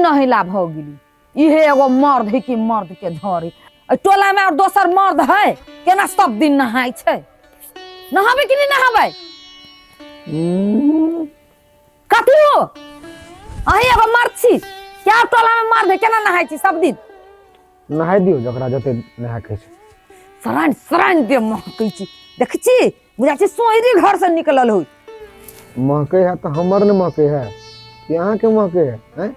नहेला भऽ गेली। इहे एगो मर्द है कि मर्द के धरी एहि टोला में और दोसर मर्द है केना सब दिन नहाय छै? नहाबै कि नहि नहाबै? कथी हो, अहीं एगो मर्द छी क्या टोला में मर्द है केना नहाय छी सब दिन? नहाय दियौ जकरा जते नहाय के छै। सरान सरान दे महकै छी, देखै छी बुझा छी सोहरी घर से निकलल होई। महकै है तऽ हमर ने महकै है कि अहाँके महकै है? आँय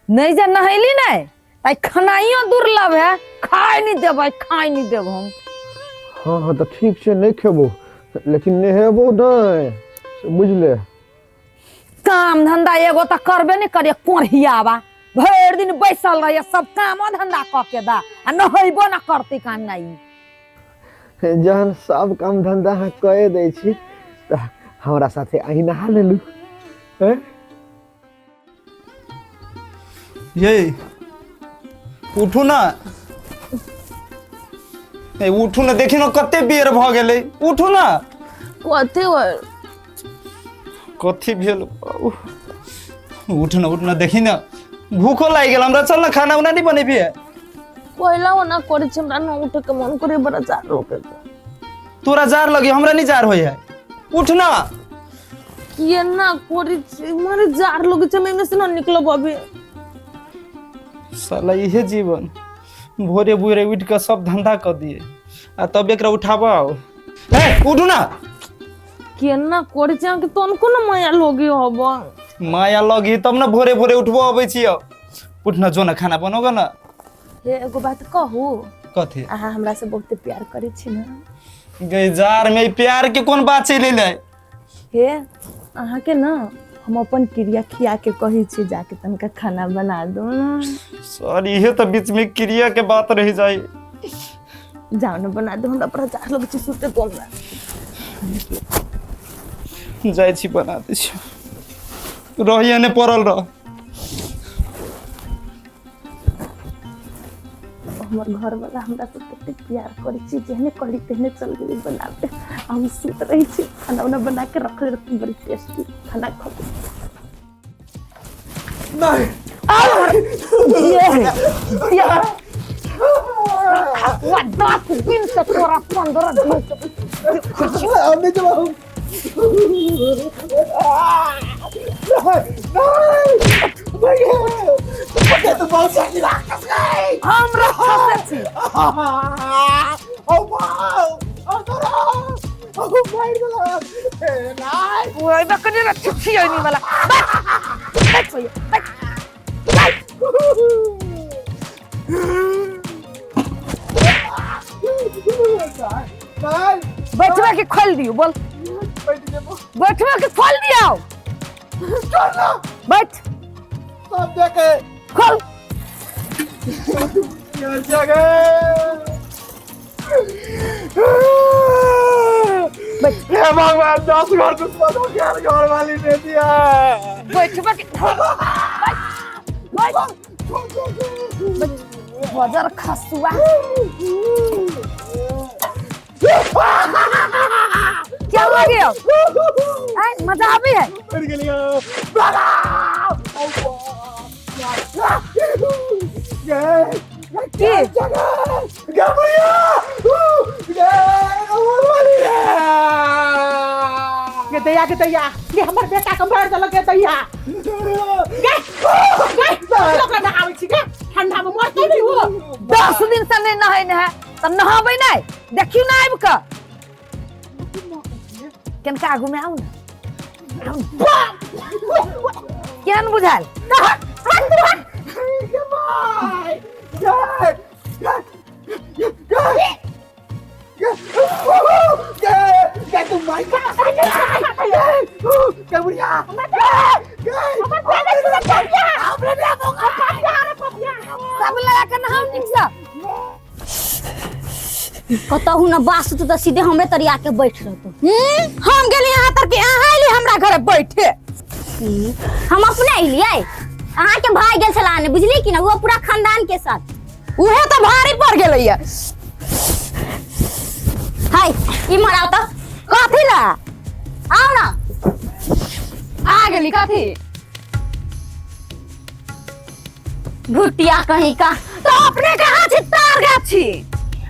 नहीं जे नहैली नहीं ताई खनाइयो दुर्लभ है, खाय नहीं देबै, खाय नहीं देब हम। हाँ हाँ तऽ ठीक छै, नहीं खेबो लेकिन नहेबो नहीं, से बुझले। काम धंधा एगो तऽ करबे नहीं करे कोढ़ियावा, भरि दिन बैसल रहिए सब कामो धंधा कऽ के दा आ नहेबो ना करते कान नहीं। जहन सब काम धंधा अहाँ कए दै छी तऽ हमरा साथे अहीं नहा लेलू। हैं? ये उठू ना, ए उठू ना, देखी ना कते बेर भ गेलै, उठू ना। कथी होय? कथी भेल? उठ ना, उठ ना, देखी ना भूखो लागि गेल हमरा, चल ना खाना उना नहीं बनेबी है। कोयला ओना करै छै, हमरा न उठे के मन करे, बड़ा जार रोके के। तोरा जार लगी, हमरा नहीं जार होय है, उठ ना। किए ना करै छै, मारे जार लगे छै, हम एमे से ना निकलब अभी। साला इहे जीवन, भोरे भोरे उठ के सब धंधा कर दिए आ तब एकरा उठाबो आओ। ए उठू ना। केना करै छै अहाँके तनको न माया लगे हब? माया लगी तब ना भोरे भोरे उठबो अबै छियो। उठ ना, जो ना खाना बनोगे ना। हे एगो बात कहू? कथी? अहाँ हमरा से बहुते प्यार करै छी ना? गई जार में ई प्यार के कोन बात चलि एलै? हे अहाँके ना हम अपन क्रिया खिया के कहै छी जाके तनका खाना बना दो ना। सर इहे तऽ बीच में क्रिया के बात रहि जाई। जाओ ना बना दो, हमरा बड़ा जार लगै छै, सुते दो हमरा। जाइ छी बना दै छी, रहिए ने पड़ल रह। हमर घरवाला हमरा से कते प्यार करै छै, जेहने कहली तेहने चल गेली बनाबे। हम सुत रहै छी, खाना उना बना के रखले रहती, बड़ी टेस्टी खाना खबै। नहीं ये वा 10 दिन से तोरा 15 दिन से हम नहीं चलाऊं। हम राक्षस छी। ओए बकने रे छुछी आइनी वाला, बैठ बैठ भैया बैठ बैठ। बैठबे के खोल दियो? बोल, बैठबे के खोल दियो? बैठ, सब देखे खोल। हे भगवान, 10 घर दुश्मन हो गया, घर वाली ने दिया। बैठबे के बैठ बैठ बजर खसुआ, क्या हो गया? आय मजा आबे है? मर गेलियो। की गे दैया, गे दैया, गे हमर बेटा के मारि देलक गे दैया। गे गे ओकरा नहाबै छी गे, ठंडा में मरतै नहीं वो। 10 दिन से नहीं नहेने है तऽ नहाबै नहीं? देखियौ ना आबि कऽ कनका आगू में आउ ना, आउ ना। केहन बुझायल? सब लगा के नहाउ नीक से। कतहु न बास तो सीधे हमरे तरिया के बैठ रहतो। हम गेली यहाँ तर के अहाँ अयली हमरा घरे बैठे? हम अपने अयलियै, अहाँ के भाई गेल छला ने, बुझली कि ना, वो पूरा खानदान के साथ। उहे तो भारी पड़ गेलैया। हाय इमहर आओ तो। कथी ला? आओ ना। आ गेली। कथी? घुटिया कहीं का। तो अपने कहाँ छी तार गाछी?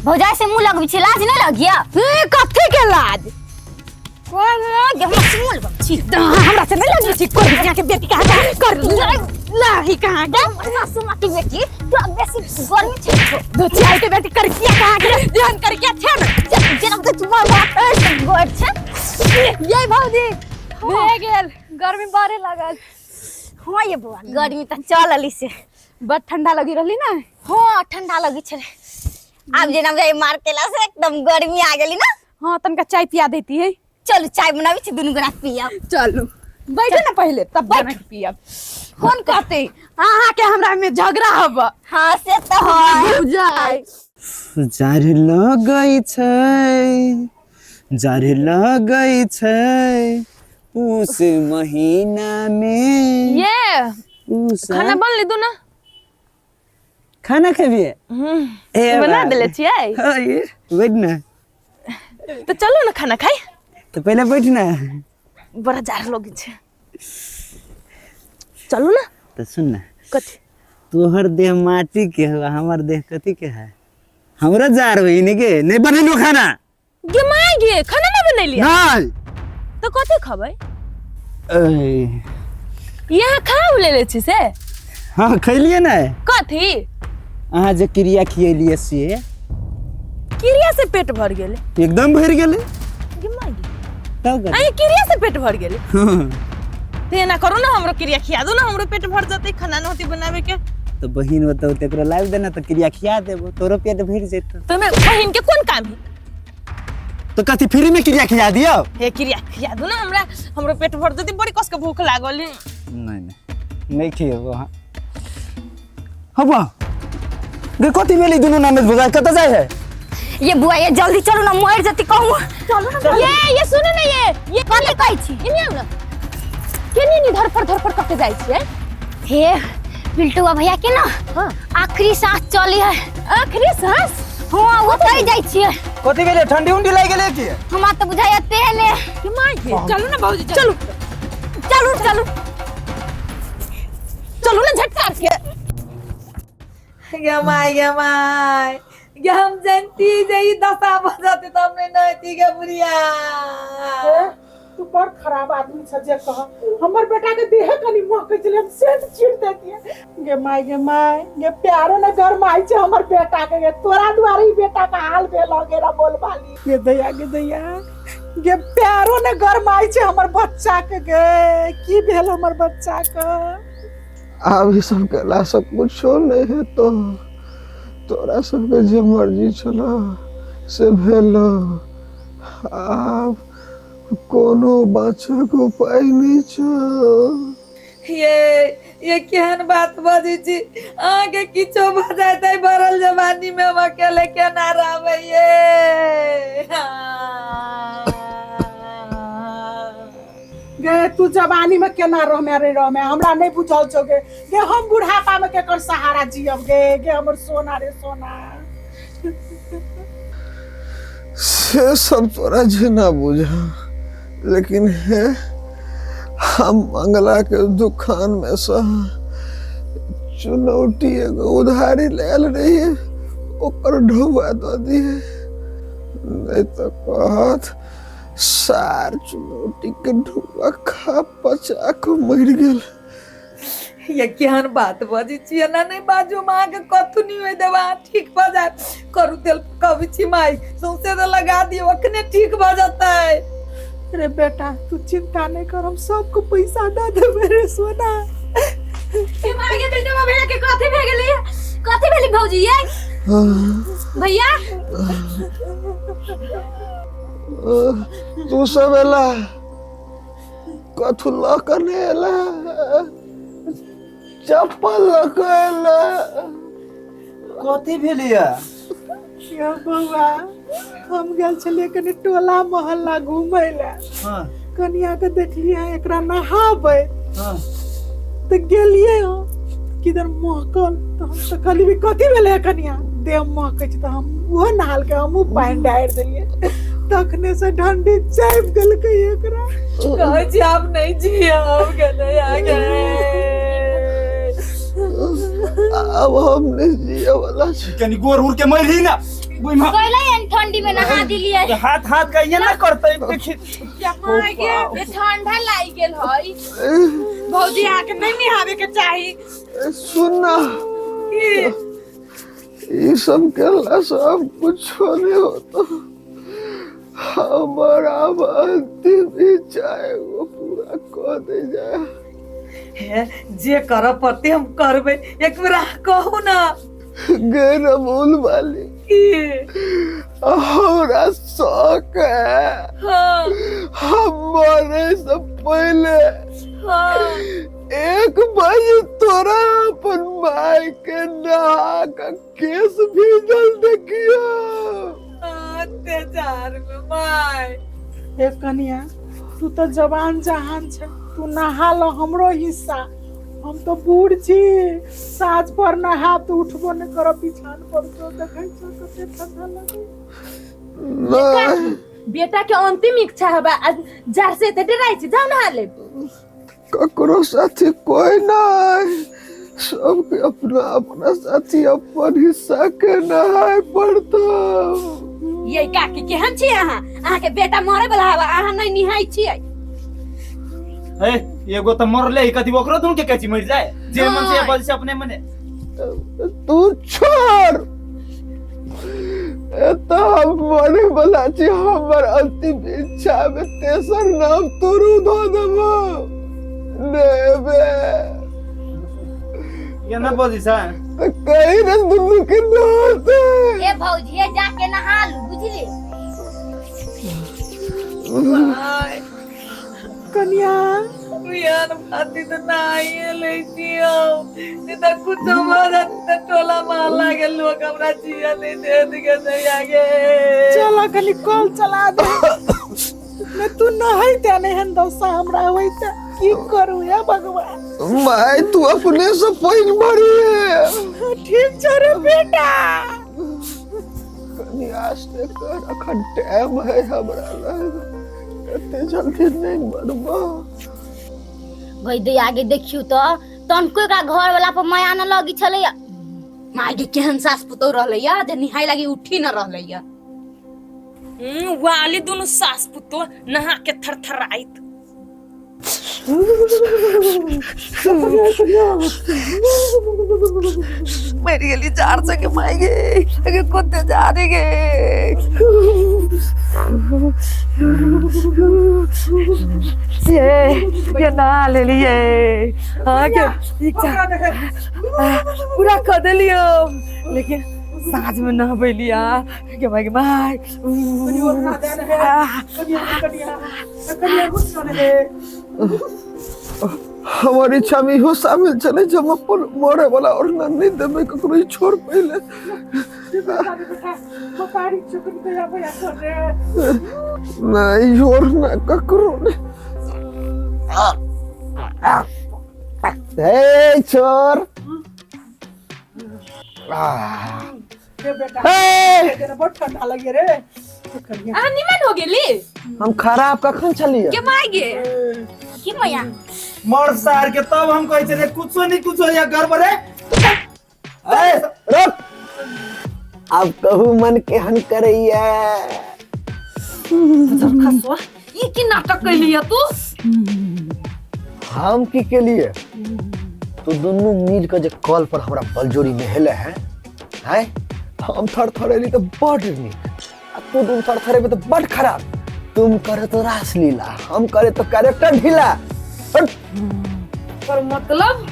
भौजाई से मुंह लगबै छी, लाज नहीं लगिया? ए, कथी के लाज? कोन लाज? हमरा से मुंह लगबै छी। तऽ हमरा से नहीं लगै छी कोरिया के बेटी कहाँ जा कर लाही कहाँ के सासू माँ के बेटी तोरा बेसी गर्मी छै। दोचियाई के बेटी करकिया कहाँ के जेहन करकिया छै ने जेना तऽ चुमा बात गोर छै। ये भौजी भए गेल, गर्मी बड़े लागल। हाँ ये बुआ, गर्मी तऽ चल अली से बड़ ठंडा लगी रहली ना। हाँ ठंडा लगी छलै। आब जेना जाय मार केला से एकदम गर्मी आ गेली ना। हाँ तनका चाय पिया देती है। चलू चाय बनाबै छी, दुनू गोरा पियब। चलू बैठो ना पहले तब बना के पियब। कौन कहते अहाँ के हमरा में झगड़ा हब? हाँ से तऽ है। बुझाय जार लगै छै, जार लगै छै पूस महीना में। ये पूस खाना बनली दू ना? खाना खेबिए? ए बना बाप देले रे। छियै। हाँ, ये बैठ ना। तो चलू ना खाना खाइ। तो पहले बैठ ना। बड़ा जार लगे छै, चलू ना। तो सुन ना। कथी? तोहर देह माटी के हो, हमर देह कथी के है? हमरा जार होई ने के नहीं बनेलो खाना। गे माय गे, खाना ना बनेलियै? नहीं। तो कथी खबै? ऐ, यहाँ खा लेले छी से? हाँ खैलिए ना। कथी? अहाँ जे क्रिया खियलिए से। क्रिया से पेट भर गेलै? एकदम भरि गेलै। गे माय गे, तब कथी? अरे क्रिया से पेट भर गेलै? हाँ। तो एना करू ना, हमरो क्रिया खिया दू ना, हमरो पेट भर जतै खाना न होती बनावे के। तो बहिन होतौ तेकरो लाबि देना तो क्रिया खिया देबो, तोरो पेट भरि जेतौ। तो में बहिन के कोन काम है? तो कथी फ्री में क्रिया खिया दियौ? हे क्रिया खिया दू ना हमरा, हमरो पेट भर जतै, बड़ी कस के भूख लागल है। नहीं नहीं नहीं खियेबो। हाँ हबा गे कथी भेलै दुनू ननद भौजाई कतऽ जाइ है? ये बुआ ये जल्दी चलू ना, मर जती कहूँ। चलू ना। ये सुनू ना, ये कथी कहै छी? इने आउ ना। केने नी धरफड़ धरफड़ कके जाइ छियै? हे पिल्टुआ भैया के ना हाँ। आखिरी सांस चली है। आखिरी सांस? हाँ वो कहि जाइ छियै। कथी भेलै, ठंडी उंडी लागि गेलै की? हमरा तऽ बुझाइया तेले। के माय गे, चलू ना भौजी, चलू चलू चलू चलू ना झटका के। गे my गे my गे, हम जानती जे ई दशा भऽ जेतै तऽ हम नहि नहैती गे बुढ़िया। तू बड़ खराब आदमी छ जे कह, हमर बेटा के देह कनी महकै छलै, हम सेंट छीट देतियै। गे my गे my गे, प्यारो ने गरमाइ छै हमर बेटा के गे, तोरा दुआरे ई बेटा के हाल भेल गे रा बोलबाली। गे दैया गे दैया गे, प्यारो ने गरमाइ छै हमर बच्चा के गे, की भेल हमर बच्चा के? आब ई सब केला से कुछो नहीं है तो तोरा सबके जे मर्जी छलो से भेलो, आब कोनो बाँचक उपाय नहीं छो। ये केहन बात बजै छी? अहाँके किछो भऽ जायतै भरल जवानी में हम अकेले केना रहबै ये? गे तू जवानी में केना रहमे रे रहमे, हमरा नहीं बुझल छौ गे। गे हम बुढ़ापा में केकर सहारा जियब गे? गे हमर सोना रे सोना। से सब तोरा जेना बुझा, लेकिन हे हम मंगला के दुकान में से चुनौती एगो उधारी लेल रहिए, ओकर ढौआ दऽ दिहे, नहीं तो कहत सार चुनौती के ढौआ खा पचा के मरि गेल। ये केहन बात बजै छी? एना नहि बाजू, हम अहाँके कथू नहि होइ देब, अहाँ ठीक भऽ जायब। करू तेल कहबै छी माय, सौंसे तऽ लगा दियौ, अखने ठीक भऽ जेतै। रे बेटा तू चिंता नहीं कर, हम सबको पैसा दे देबे रे सोना। के माय गे बेटा भैया के कथी भए गेलै? कथी भेलै भौजी ये? भैया तू सब एला कथू लऽ कऽ नहि एला, चप्पल लऽ कऽ एला। कथी भेलिया? यौ बौआ, हम गेल छलियै कनि टोला मोहल्ला घूमै लए। हाँ। कनिया के देखलियै एकरा नहाबै। हाँ। तऽ गेलियै हम, किधर महकल तऽ हम तऽ कहलियै कथी भेलै कनिया, देह महकै छै, तऽ हम ओहो नहालकै, हमहूँ पानि डारि देलियै, तखने से ठंडी चापि देलकै एकरा। कहै छी आब नहि जियब गे दैया गे। आब हम नहीं जिए वाला छी। कनी गोर उड़ के मरली ना बुइमा। कहले हन ठंडी में नहा दिलिए। हाथ हाथ का ये ना करते देखी। माय गे, ये ठंडा लागि गेल हई। भौजी अहाँके नहीं निहावे के चाही। सुन ना, ई सब केला सब कुछ नहीं होता। हमारा अंतिम इच्छा एगो पूरा कर दे जाए। हे जे करऽ पड़तै हम करबै, एक बेर अहाँ कहू ना। गे रमूल वाली की हमरा शौक है। हाँ। हम मरे से पहले हाँ। 1 बजे तोरा अपन माय के नहा के केस भीजल देखियो। अत्याचार में माय। ए कनिया, तू तो जवान जहान छे, तू नहा लो हमरो हिस्सा। हम तो बूढ़ छी, साँझ पर नहा तो उठबो नहीं करब, बिछान पर तो देखै छो कते ठंडा लगे। नहीं बेटा के अंतिम इच्छा हबा जार से ते डराइ छी, जाओ नहा ले। ककरो साथी कोई नहीं, सबके अपना अपना साथी अपन हिस्सा के नहाए पड़तो। ये काकी केहन छी अहाँ? अहाँ के बेटा मरे वाला हबा, अहाँ नहीं निहाइ छियै। ए एगो त मरले ही, कथी ओकरो दुन के कथी मर जाए जे मन से बल से अपने मने। तू छोड़, ए तो हम मरे वाला छी, हमर अंतिम इच्छा में तेसर नाम तोरू धो देबो। नेबे ये ना बजी सा तो कहीं ना दुनू के नहाते। ए भौजी ए जाके नहा लू, बुझली? कनिया यार भाती तो नहाइए लै छियौ, नहीं तो कुछ भऽ जात तऽ टोला मोहल्ला के लोग हमरा जिया नहीं देत गे दैया गे। चल कनी कल चला दे। ने तू नहैते नहीं हन दशा हमरा होइते, की करू हे भगवान। माय तू अपने से पानि भरी। ठीक छौ रे बेटा। कनी आस्ते कर, अखन टाइम है हमरा लग, एते जल्दी नहीं मरबो। गई दे आगे देखियो तो तनको एकरा घर वाला पर माया न लगी छलै। माय के केहन सास पुतोह रहलै या जे निहाय लागी उठी न रहलै या। वाली दोनों सास पुतोह नहा के थरथराइत। मर गेली जार से के माय गे, अगे कोते जा रे गे। ये ना ले लिए हाँ के इच्छा पूरा कर देलियो, लेकिन साँझ में नहबेलिया के माय गे my. हमार इच्छा में इहो शामिल छलै जे हम अपन मरे वाला और नहीं देबै ककरो, ई छोड़ पहिले। नहीं और ना ककरो नहीं। हे छोर बेटा, बहुत ठंडा लगे रे। अहाँ निमन हो गेली? हम खराब कखन छलियै? के माय गे की मैया मर सार के तब हम कहै छलियै कुछो नहीं कुछो या गड़बड़ है। ए रुक, अब कहू मन केहन करैया। खसवा ई की नाटक कैलिया तू? हम की केलिए? तू दुनू मिल के जे कल पर हमरा बलजोरी नहेले है, हैं? हम थरथरेली तो बड़ नीक, आ तू दुनू थरथरेबे तो बड़ खराब। तुम करे तो रासलीला, हम करे तो कैरेक्टर ढीला। पर मतलब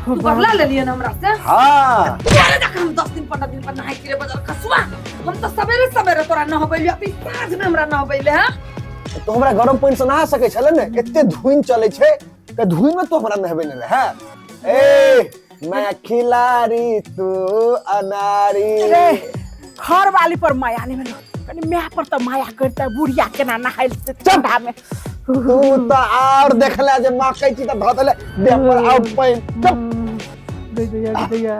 तू बदला ले लिया ना हमरा से? हाँ। तोरे जाके हम 10 दिन 15 दिन पर नहाय के बदल खसुआ। हम तो सवेरे सवेरे तोरा नहबैलियो, अभी साँझ में हमरा नहबैले। हां तो हमरा गरम पानि से नहा सकै छले ने, एते धुइन चलै छै त धुइन में तो हमरा नहबे ने रहे। ए मैं खिलाड़ी तू अनारी। रे घर वाली पर माया नहीं भेलो, कनी my पर त माया करता बुढ़िया केना नहाइल ठंडा में। तू त और देखला जे माकै छी त धऽ देले देह पर आउट पानि। चुप। दैया दैया।